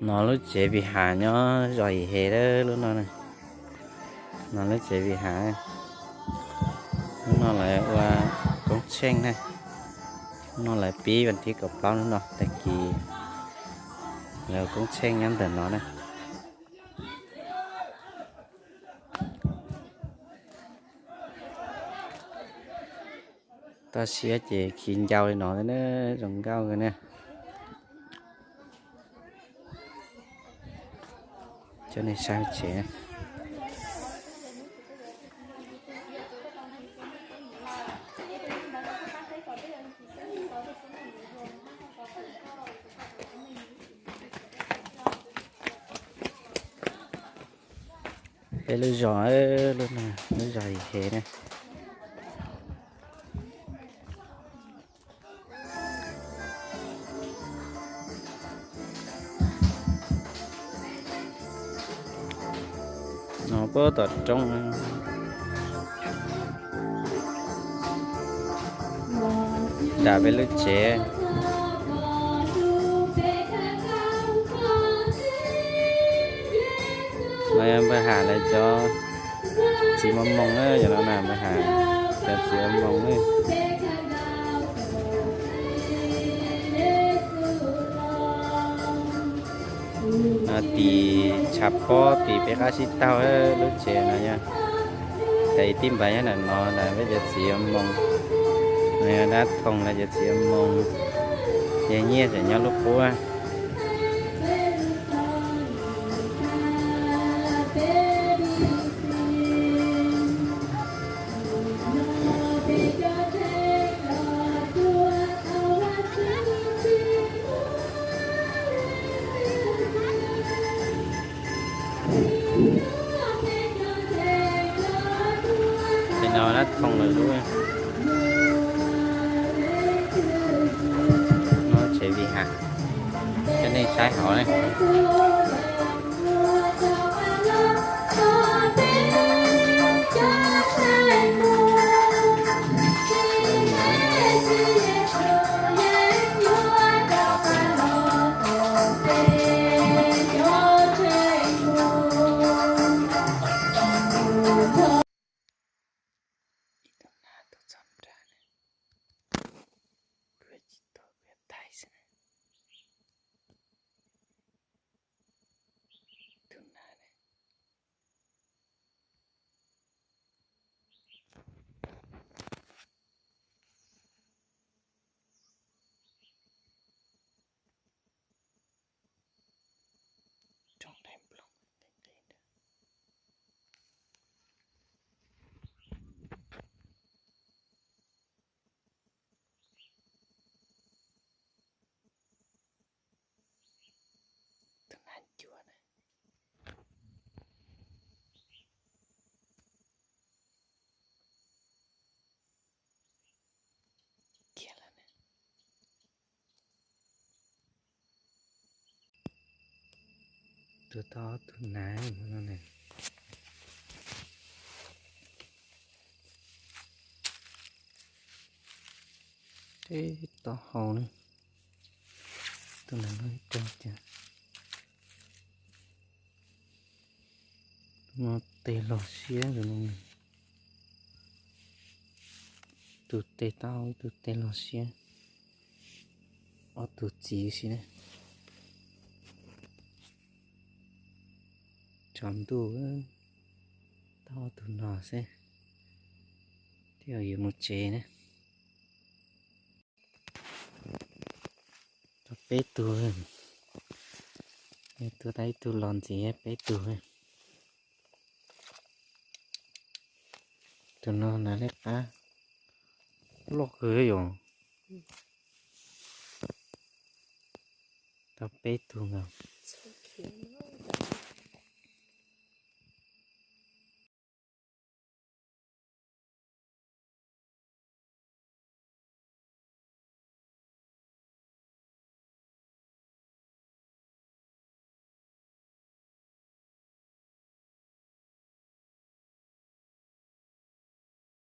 No lub tsev Vij Has nyob zos Yim Hes lub no. No lub tsev Vij Has, lub no lawv ua koob tsheej ne. Lub no lawv pib vas thib kaum plaub lub no, tag kis lawv ua koob tsheej nyob ntawm no na. Toj siab ces khi ncau li no ne, zoo nkauj ne. Coj nej saib tsev. Peb lub zos, lub zos Yim Hes ne. No puag tom roob, nram peb lub tsev. No yog npawg Has lawv cov txiv Maumoos na, yog no na npawg Has cov txiv Maumoos na. No tim tshav pob tim peb qab sib taug lub tsev no yog, cas ib tij npawg nyob ntawm no ntag, peb cov txiv Maumoos. No yog dab Thoo lawv cov txiv Maumoos, yog nyiaj tseem nyob lub qub. Ces no dab Thoo lawv lub, no tsev Vij Has, coj nej saib hauv ne. Ib tug nas tuaj txog nrad na, kuv yuav tsis tuaj, kuv yuav tais xwb na. Tus nas ne, roob daim nplooj nqis nqis ntag. Tus nas cuav na. Kiag lawm na. Tua tau ob tug nas no na. Teb taub hau na. Tus nas no ib rag cas no tes log siab ntawm no. Tus tes taub hau, tus tes log siab. Ob tug txiv si na. Tsaus ntuj, tau ob tug no xwb, thiaj yuav mus tsev na. Tau peb tug, tua tau ib tug los ntxiv peb tug. Tus no nas liab qab loj kawg yom. Tau peb tug no.